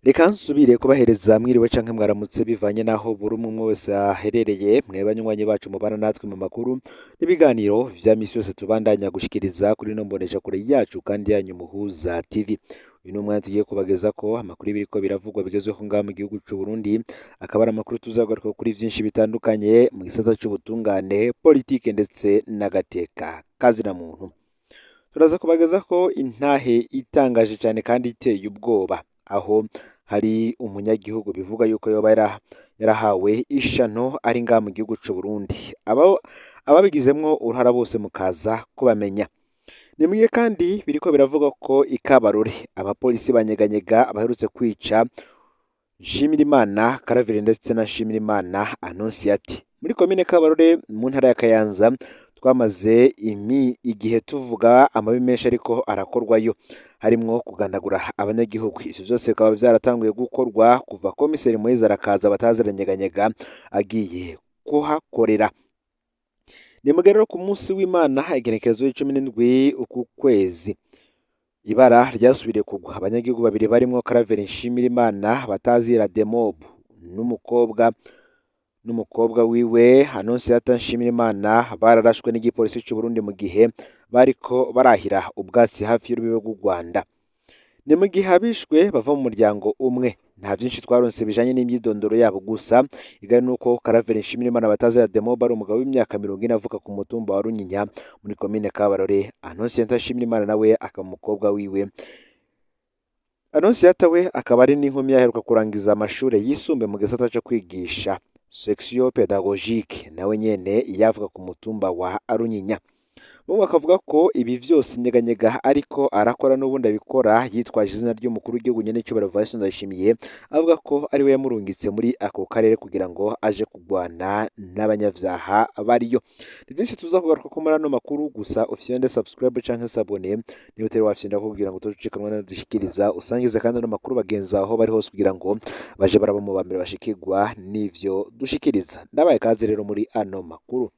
Reka nsubire kubahereza mwiriwe canke mwaramutse, bivanye naho buri umwe umwe wese aherereye. Mwe banywanyi bacu mubana natwe mu makuru n'ibiganiro vya misi yose tubandanya gushikiriza kuri ino mboneshakure yacu kandi yanyu Muhuza TV. Uyu ni umwanya tugiye kubagezako amakuru y'ibiriko biravugwa bigezweho ngaha mu gihugu c'u Burundi, akaba ari amakuru tuzagaruka kuri vyinshi bitandukanye mu gisata c'ubutungane, politike ndetse n'agateka kazina muntu. Turaza kubagezako intahe itangaje cane kandi iteye ubwoba, aho hari umunyagihugu bivuga yuko yoba yarahawe ishano ari ngaha mu gihugu c'u Burundi. Ababigizemwo uruhara bose mukaza kubamenya. Ni mugihe kandi biriko biravugwa ko ikabarore abapolisi banyeganyega baherutse kwica Nshimirimana Karaveri ndetse na Nshimirimana Annonciate muri komine Kabarore mu ntara ya Kayanza. Twamaze igihe tuvuga amabi menshi ariko arakorwayo, harimwo kugandagura abanyagihugu. Ivyo vyose bikaba vyaratanguye gukorwa kuva komiseri Moise Arakaza bataziranyeganyega agiye kuhakorera. Ni mugihe rero ku munsi w'Imana, igenekerezo 17 uku kwezi, ibara ryasubiriye kugwa. Abanyagihugu babiri barimwo Karaveri Nshimirimana batazira Demob n'umukobwa wiwe Annonciate Nshimirimana bararashwe n'igipolisi c'u Burundi mu gihe bariko barahira ubwatsi hafi y'urubibe rw'u Rwanda. Ni mu gihe abishwe bava mu muryango umwe. Nta vyinshi twaronse bijanye n'imyidondoro yabo, gusa igari nuko Karaveri Nshimirimana batazira Demob ari umugabo w'imyaka 40 avuka ku mutumba wa Runyinya muri komine Kabarore. Annonciate Nshimirimana nawe akaba umukobwa wiwe. Annonciate we akaba ari n'inkumi yaheruka kurangiza amashure yisumbuye mu gisata co kwigisha, section pédagogique, nawe nyene yavuka ku mutumba wa Runyinya. Bamwe bakavuga ko ibi vyose Nyeganyega ariko arakora n'ubundi abikora yitwaje izina ry'umukuru w'igihugu nyen'icyubahiro Evariste Ndayishimiye, avuga ko ariwe yamurungitse muri ako karere kugira ngo aje kurwana n'abanyavyaha bariyo. Ni vyinshi tuza kugaruka ko muri ano makuru, gusa ufyonde subscribe canke s'abonner niba utari wafyonda kugira ngo utojikanwa n'adushikiriza, usangize kandi ano makuru bagenzi aho bari hose kugira ngo baje baraba mu bambere bashikirwa n'ivyo dushikiriza. Ndabaye kaze rero muri ano makuru.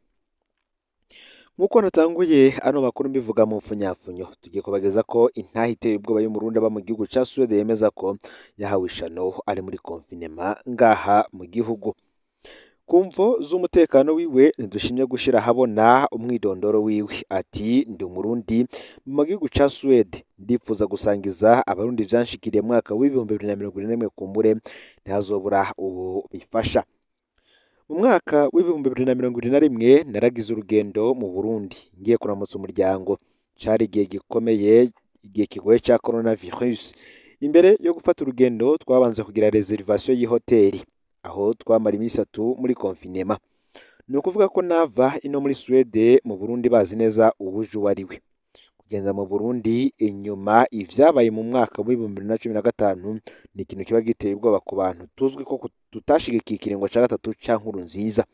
Nk'uko natanguye ano makuru mbivuga mu mfunyafunyo, tugiye kubageza ko intahe iteye ubwoba y'Umurundi aba mu gihugu ca Suède yemeza ko yahawe ishano ari muri confinement ngaha mu gihugu. Ku mvo z'umutekano wiwe ntidushimye gushira ahabona umwidondoro wiwe. Ati: "Ndi Umurundi mu gihugu ca Suède, ndipfuza gusangiza Abarundi vyanshikiriye mu mwaka w'2021, kumbure ntihazobura ubu bifasha. Mu mwaka w'2021 naragize urugendo mu Burundi ngiye kuramutsa umuryango. Cari igihe gikomeye, igihe kigoye ca coronavirus. Imbere yo gufata urugendo twabanza kugira réservation y'ihoteli aho twamara iminsi 3 muri confinement. Ni ukuvuga ko nava ino muri Suède, mu Burundi bazi neza uwuje uwo ari we. Kugenda mu Burundi inyuma ivyabaye mu mwaka w'2015 ni ikintu kiba giteye ubwoba ku bantu tuzwi ko tutashigikiye ikiringo ca gatatu ca Nkurunziza.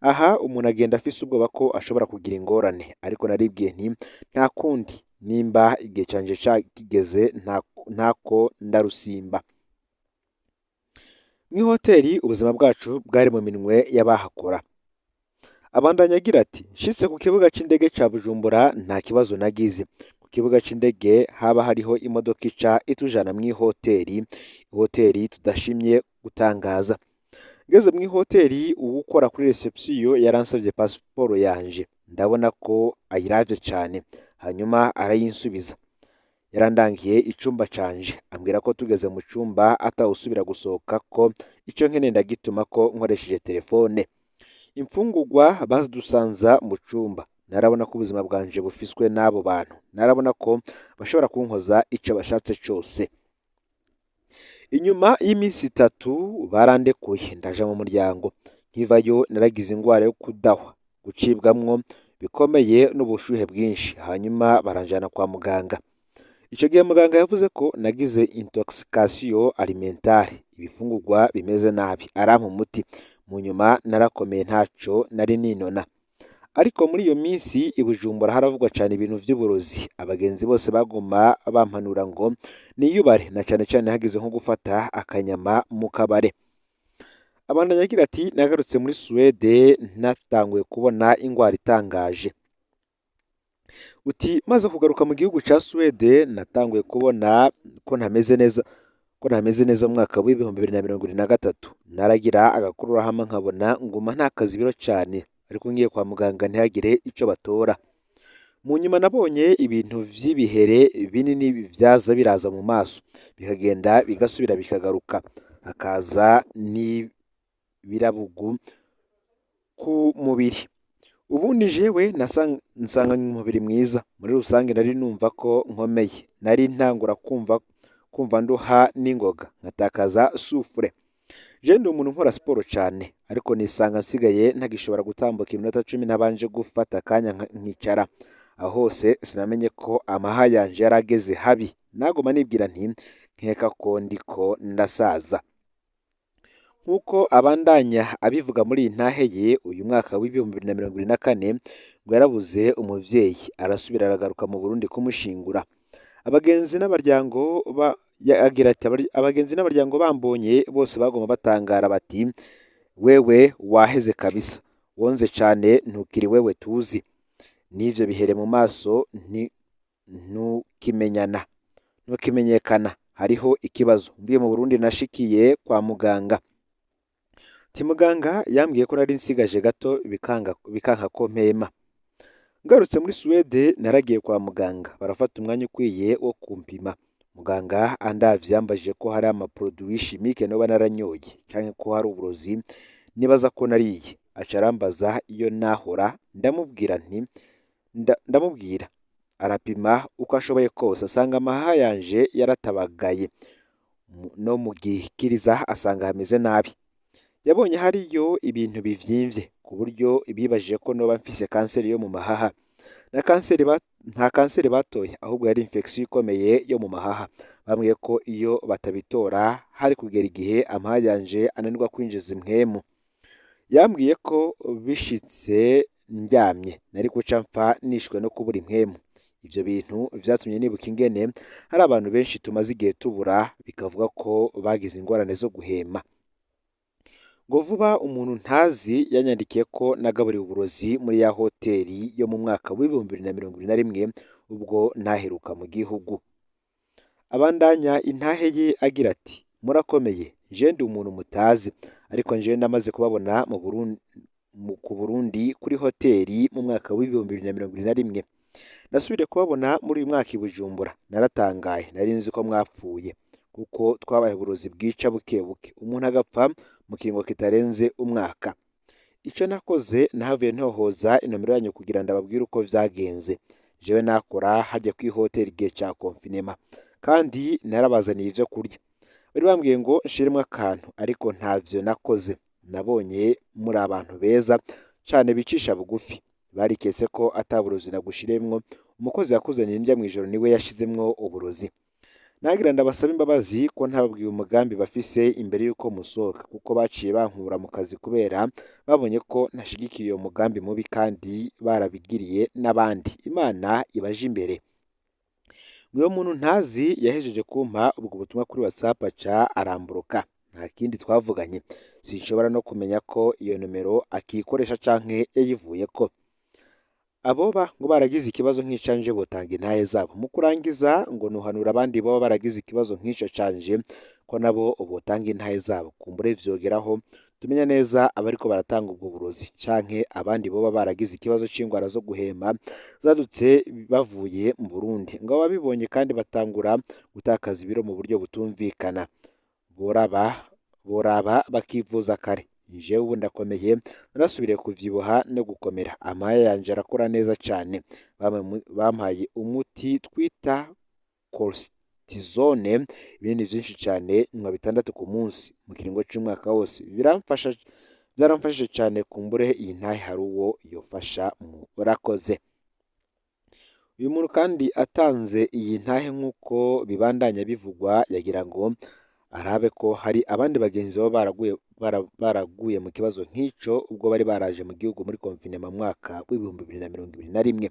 Aha umuntu agenda afise ubwoba ko ashobora kugira ingorane, ariko naribwiye nti nta kundi, nimba igihe canje kigeze ntako ndarusimba. Mw'ihoteli ubuzima bwacu bwari mu minwe y'abahakora." Abandanya agira ati: "Nshitse ku kibuga c'indege ca Bujumbura nta kibazo nagize. Ku kibuga c'indege haba hariho imodoka ica itujana mw'ihoteli, ihoteli tudashimye gutangaza. Ngeze mw'ihoteli, uwukora kuri réception yaransavye pasiporo yanje. Ndabona ko ayiravye cane, hanyuma arayinsubiza. Yarandangiye icumba canje, ambwira ko tugeze mu cumba atawusubira gusohoka, ko ico nkeneye ndagituma ko nkoresheje telefone. Imfungurwa bazidusanza mu cumba. Narabona ko ubuzima bwanje bufiswe n'abo bantu, narabona ko bashobora kunkoza ico bashatse cose. Inyuma y'iminsi 3 barandekuye ndaja mu muryango. Nkivayo naragize ingwara yo kudahwa, gucibwamwo bikomeye n'ubushuhe bwinshi, hanyuma baranjana kwa muganga. Ico gihe muganga yavuze ko nagize intoxication alimentaire, ibifungurwa bimeze nabi, arampa umuti. Mu nyuma narakomeye, ntaco nari ninona. Ariko muri iyo minsi i Bujumbura haravugwa cane ibintu vy'uburozi. Abagenzi bose baguma bampanura ngo niyubare, na cane cane hagize nko gufata akanyama mu kabare." Abandanya agira ati: "Nagarutse muri Suwede natanguye kubona ingwara itangaje." Uti: "Maze kugaruka mu gihugu ca Suwede natanguye kubona ko ntameze neza, ko ko ntameze neza mu mwaka w'2023. Naragira agakururahama nkabona nguma ntakaza ibiro cane, ariko ngiye kwa muganga ntihagire ico batora. Mu nyuma nabonye ibintu vy'ibihere binini vyaza biraza mu maso, bikagenda bigasubira bikagaruka, hakaza n'ibirabugu ku mubiri. Ubundi jewe nsanganywe umubiri mwiza, muri rusange nari numva ko nkomeye, nari ntangura kumva nduha n'ingoga, nkatakaza souffle. Je ndi umuntu nkora siporo cane, ariko nisanga nsigaye ntagishobora gutambuka iminota 10 ntabanje gufata akanya nkicara. Aho hose sinamenye ko amaha yanje yarageze habi, naguma nibwira nti nkeka ko ndiko ndasaza. Nk'uko abandanya abivuga muri iyi ntahe ye, uyu mwaka w'2024 ngo yarabuze umuvyeyi, arasubira aragaruka mu Burundi kumushingura. Abagenzi n'abaryango ba agira ati abagenzi n'abaryango bambonye bose baguma batangara bati wewe waheze kabisa, wonze cane ntukiri wewe tuzi, n'ivyo bihere mu maso ntukimenyana, ntukimenyekana, hariho ikibazo. Mvuye mu Burundi nashikiye kwa muganga. Ati muganga yambwiye ko nari nsigaje gato bikanka ko mpema. Ngarutse muri Suwede naragiye kwa muganga, barafata umwanya ukwiye wo kumpima. Muganga andavye yambajije ko hari ama produits chimiques noba naranyoye canke ko hari uburozi nibaza ko nariye. Aca arambaza iyo nahora, ndamubwira nti ndamubwira. Arapima uko ashoboye kose asanga amahaha yanje yaratabagaye, no mu gikiriza asanga hameze nabi. Yabonye hariyo ibintu bivyimvye ku buryo bibajije ko noba mfise kanseri yo mu mahaha. Na kanseri nta kanseri batoye, ahubwo yari infection ikomeye yo mu mahaha. Bambwiye ko iyo batabitora hari kugera igihe amahaha yanje ananirwa kwinjiza impwemu. Yambwiye ko bishitse ndyamye nari guca mpfa nishwe no kubura impwemu. Ivyo bintu vyatumye nibuka ingene hari abantu benshi tumaze igihe tubura, bikavuga ko bagize ingorane zo guhema. Ngo vuba umuntu ntazi yanyandikiye ko nagaburiwe uburozi muri ya hoteli yo mu mwaka w'2021 ubwo ntaheruka mu gihugu. Abandanya intahe ye agira ati murakomeye, je ndi umuntu mutazi, ariko njewe namaze kubabona mu Burundi, ku Burundi kuri hoteli mu mwaka w'2021. Nasubiriye kubabona muri uyu mwaka i Bujumbura, naratangaye, nari nzi ko mwapfuye, kuko twabaye uburozi bwica buke buke, umuntu agapfa mu kiringo kitarenze umwaka. Ico nakoze nahavuye ntohoza inomero yanyu kugira ndababwire uko vyagenze. Jewe nakora hajya kuri hoteli igihe ca confinement, kandi narabazaniye ivyo kurya. Bari bambwiye ngo nshiremwo akantu, ariko ntavyo nakoze. Nabonye muri abantu beza cane bicisha bugufi. Bariketse ko ata burozi nagushiremwo, umukozi yakuzaniye indya mw'ijoro niwe yashizemwo uburozi. Nagira ndabasaba imbabazi ko ntababwiye umugambi bafise imbere yuko musohoka, kuko baciye bankura mu kazi kubera babonye ko ntashigikiye uyo mugambi mubi kandi barabigiriye n'abandi. Imana ibaje imbere. Uyo muntu ntazi yahejeje kumpa ubwo butumwa kuri WhatsApp aca aramburuka, nta kindi twavuganye. Sinshobora no kumenya ko iyo nomero akiyikoresha canke yayivuyeko. Aboba ngo baragize ikibazo nk'icanje botanga intahe zabo. Mu kurangiza ngo nuhanura abandi boba baragize ikibazo nk'ico canje ko nabo botanga intahe zabo, kumbure vyogeraho tumenya neza abariko baratanga ubwo burozi canke abandi boba baragize ikibazo c'ingwara zo guhema zadutse bavuye mu Burundi. Ngo ababibonye kandi batangura gutakaza ibiro mu buryo butumvikana, boraba bakivuza kare. Jewe ubu ndakomeye, narasubiriye kuvyibuha no gukomera, amahaya yanje arakora neza cane. Bampaye umuti twita cortisone, ibinini vyinshi cane, nywa 6 ku munsi mu kiringo c'umwaka wose. Biramfasha, vyaramfashije cane. Kumbure iyi ntahe hari uwo yofasha, murakoze. Uyu muntu kandi atanze iyi ntahe nk'uko bibandanya bivugwa, yagira ngo arabe ko hari abandi bagenzi baba baraguye mu kibazo nk'ico ubwo bari baraje mu gihugu muri confinement mu mwaka w'2021.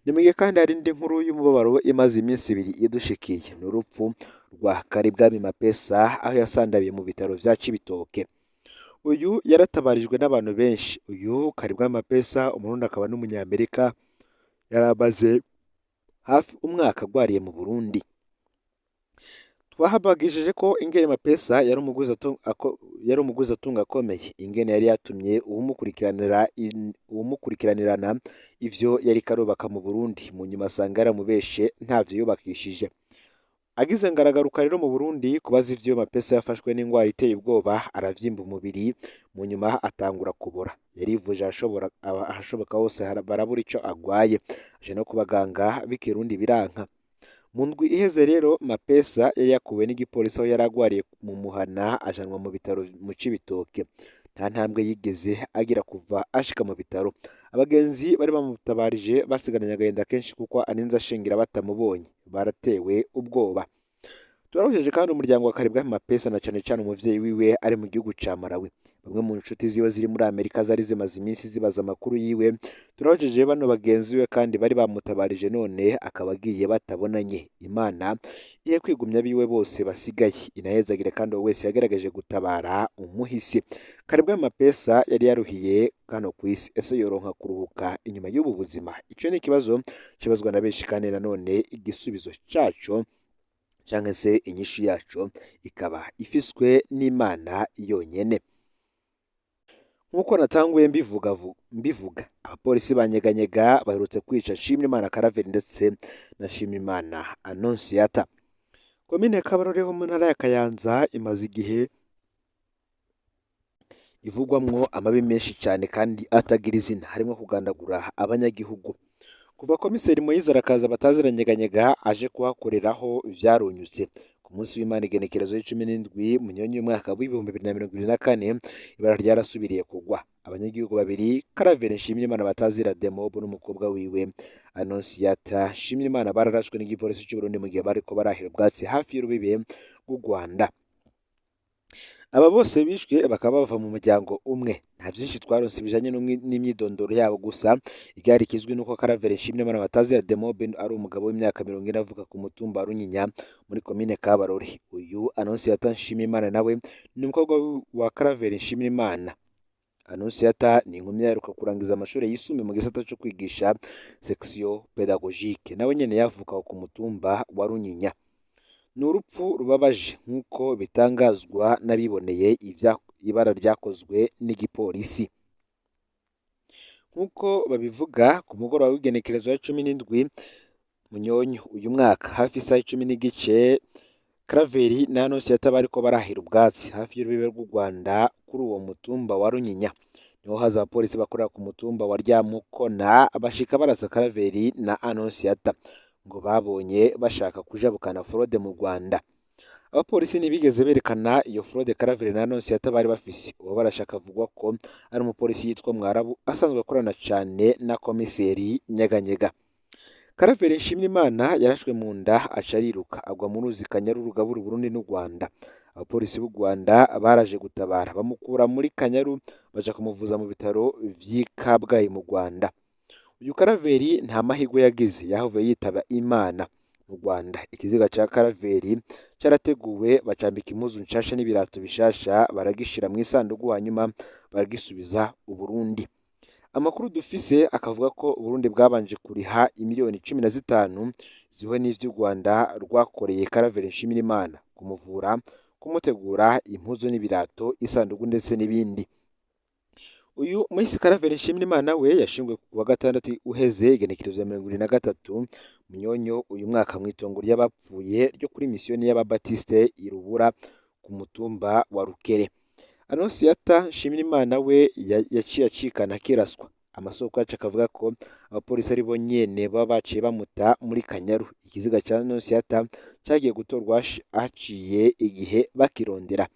Ni mu gihe kandi hari indi nkuru y'umubabaro imaze iminsi ibiri idushikiye, ni urupfu rwa Karibwami Mapesa aho yasandabiye mu bitaro vya Cibitoke. Uyu yaratabarijwe n'abantu benshi. Uyu Karibwami Mapesa, umurundi akaba n'umunyamerika, yaramaze hafi umwaka agwariye mu Burundi. Twahabagishije ko ingene Mapesa yari umugwizatunga akomeye, ingene yari yatumye uwumukurikiranirana ivyo yariko arubaka mu Burundi, mu nyuma asanga yaramubeshe ntavyo yubakishije. Agize ngo aragaruka rero mu Burundi kubaza ivyo Mapesa yafashwe n'ingwara iteye ubwoba, aravyimba umubiri, mu nyuma atangura kubora. Yarivuje ahashoboka hose barabura ico agwaye, aje no ku baganga b'ikirundi biranka. Mu ndwi iheze rero Mapesa yari yakuwe n'igipolisi aho yari agwariye mu muhana, ajanwa mu bitaro mu Cibitoke. Nta ntambwe yigeze agira kuva ashika mu bitaro. Abagenzi bari bamutabarije basigaranye agahinda kenshi kuko aninze ashingira batamubonye, baratewe ubwoba. Turahujeje kandi umuryango wa Karibwa Mapesa na cane cane umuvyeyi wiwe ari mu gihugu ca Malawi. Bamwe mu nshuti ziwe ziri muri Amerika zari zimaze iminsi zibaza amakuru yiwe. Turahujeje bano bagenzi biwe kandi bari bamutabarije none akaba agiye batabonanye. Imana ihe kwigumya biwe bose basigaye, inahezagire kandi uwo wese yagerageje gutabara umuhisi. Karibwa Mapesa yari yaruhiye kano kw'isi, ese yoronka kuruhuka inyuma y'ubu buzima? Ico ni ikibazo kibazwa na benshi kandi nanone igisubizo caco canke se inyishu yaco ikaba ifiswe n'Imana yonyene. Nk'uko natanguye mbivuga, abapolisi banyeganyega baherutse kwica Nshimirimana Karaveri ndetse na Nshimirimana Annonciata. Komine Kabarore ho mu ntara ya Kayanza imaze igihe ivugwamwo amabi menshi cane kandi atagira izina, harimwo kugandagura abanyagihugu. Kuva komiseri Moyize Arakaza bataziranyeganyega aje kuhakoreraho vyarunyutse. Ku munsi w'Imana igenekerezo y'icumi n'indwi Munyonyo y'umwaka w'2024 ibara ryarasubiriye kugwa. Abanyagihugu babiri Karaveri Nshimirimana batazira Demob n'umukobwa wiwe Annonciata Nshimirimana bararashwe n'igipolisi c'u Burundi mu gihe bariko barahira ubwatsi hafi y'urubibe rw'u Rwanda. Aba bose bishwe bakaba bava mu muryango umwe. Nta vyinshi twaronse bijanye n'imyidondoro yabo, gusa iryari kizwi nuko Karaveri Nshimirimana batazira Demob ari umugabo w'imyaka 40 avuka ku mutumba wa Runyinya muri komine Kabarore. Uyu Annonciata Nshimirimana nawe ni umukobwa wa Karaveri Nshimirimana. Annonciata ni inkumi yaheruka kurangiza amashuri yisumbuye mu gisata co kwigisha section pédagogique, nawe nyene yavuka ku mutumba wa Runyinya. Ni urupfu rubabaje nk'uko bitangazwa n'abiboneye ibara ryakozwe n'igipolisi. Nk'uko babivuga, ku mugoroba w'igenekerezo ya 17 Munyonyo uyu mwaka hafi isaha 10:15, Karaveri na Annonciata bariko barahira ubwatsi hafi y'urubibe rw'u Rwanda kuri uwo mutumba wa Runyinya. Niho haza abapolisi bakorera ku mutumba wa Ryamukona bashika barasa Karaveri na Annonciata ngo babonye bashaka kujabukana fraude mu Rwanda. Abapolisi ntibigeze berekana iyo fraude Karaveri na Annonciata bari bafise. Uwo barashaka avugwa ko ari umupolisi yitwa Mwarabu asanzwe akorana cane na komiseri Nyeganyega. Karaveri Nshimirimana yarashwe mu nda aca ariruka agwa mu ruzi Kanyaru rugabura Uburundi n'u Rwanda. Abapolisi b'u Rwanda baraje gutabara bamukura muri Kanyaru baja kumuvuza mu bitaro vy'i Kabgayi mu Rwanda. Uyu Karaveri nta mahirwe yagize, yahavuye yitaba Imana mu Rwanda. Ikiziga ca Karaveri carateguwe, bacambika impuzu nshasha n'ibirato bishasha, baragishira mw'isandugu, hanyuma baragisubiza Uburundi. Amakuru dufise akavuga ko Uburundi bwabanje kuriha imiliyoni 15 zihwe n'ivyo u Rwanda rwakoreye Karaveri Nshimirimana, kumuvura, kumutegura impuzu n'ibirato, isandugu ndetse n'ibindi. Uyu muhisi Karaveri Nshimirimana we yashinguwe ku wa gatandatu uheze igenekerezo ya 23 Munyonyo uyu mwaka mw'itongo ry'abapfuye ryo kuri misiyoni y'Ababatiste i Rubura ku mutumba wa Rukere. Annonciata Nshimirimana we yaciye acikana akiraswa. Amasoko yacu akavuga ko abapolisi ari bo nyene baba baciye bamuta muri Kanyaru. Ikiziga ca Annonciata cagiye gutorwa haciye igihe bakirondera.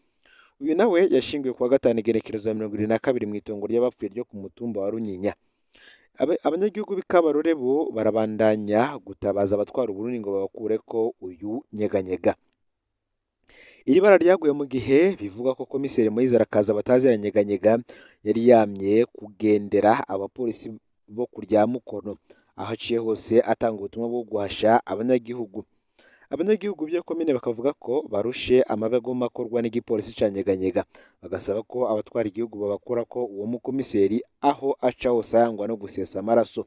Uyu nawe yashinguwe kuwa gatanu igenekerezo ya 22 mw'itongo ry'abapfuye ryo ku mutumba wa Runyinya. Abanyagihugu b'i Kabarore bo barabandanya gutabaza abatwara Uburundi ngo babakureko uyu nyeganyega. Iri bara ryaguye mu gihe bivugwa ko komiseri Moyize Arakaza bataziranyeganyega yari yamye kugendera abapolisi bo kurya Mukono, aho aciye hose atanga ubutumwa bwo guhasha abanyagihugu. Abanyagihugu b'iyo komine bakavuga ko barushe amabi aguma akorwa n'igipolisi ca Nyeganyega, bagasaba ko abatwara igihugu babakurako uwo mukomiseri aho aca hose arangwa no gusesa amaraso.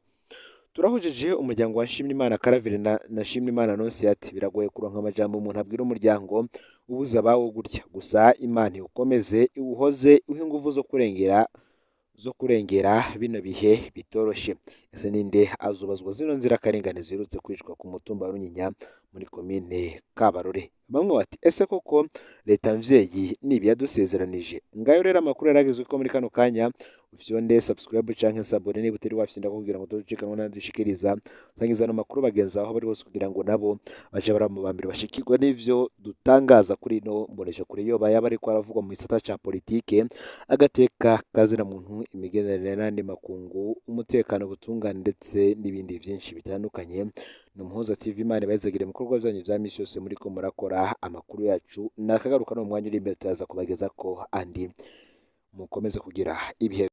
Turahujije umuryango wa Nshimiyimana Karavire na Nshimiyimana Annonciate. Biragoye kuronka amajambo umuntu abwira umuryango ubuze abawo gutya. Gusa Imana iwukomeze, iwuhoze, iwuhe inguvu zo kurengera bino bihe bitoroshe. Ese ninde azubazwa zino nzirakarengane ziherutse kwicwa ku mutumba wa Runyinya muri komine Kabarore? Bamwe bati: "Ese koko leta mvyeyi nibi yadusezeranije?" Ngayo rero amakuru yaragezwe ko muri kano kanya. Ufyonde subscribe canke s'abonner niba utari wafyonda kugira ngo tucikanwe n'adushikiriza. Sangiza ano makuru bagenzi aho bari hose kugira ngo nabo baje bara mu bambere bashikirwa n'ivyo dutangaza kuri ino mbonesha kure, yoba yaba ariko aravugwa mu gisata ca politike, agateka kazina muntu, imigenderanire n'andi makungu, umutekano, ubutungane ndetse n'ibindi vyinshi bitandukanye. Ni Umuhuza TV. Imana ibahezagire mu bikorwa byanyu vya misi yose muriko murakora. Amakuru yacu nakagaruka no mu mwanya uri imbere, turaza kubageza ko andi. Mukomeze kugira ibihe.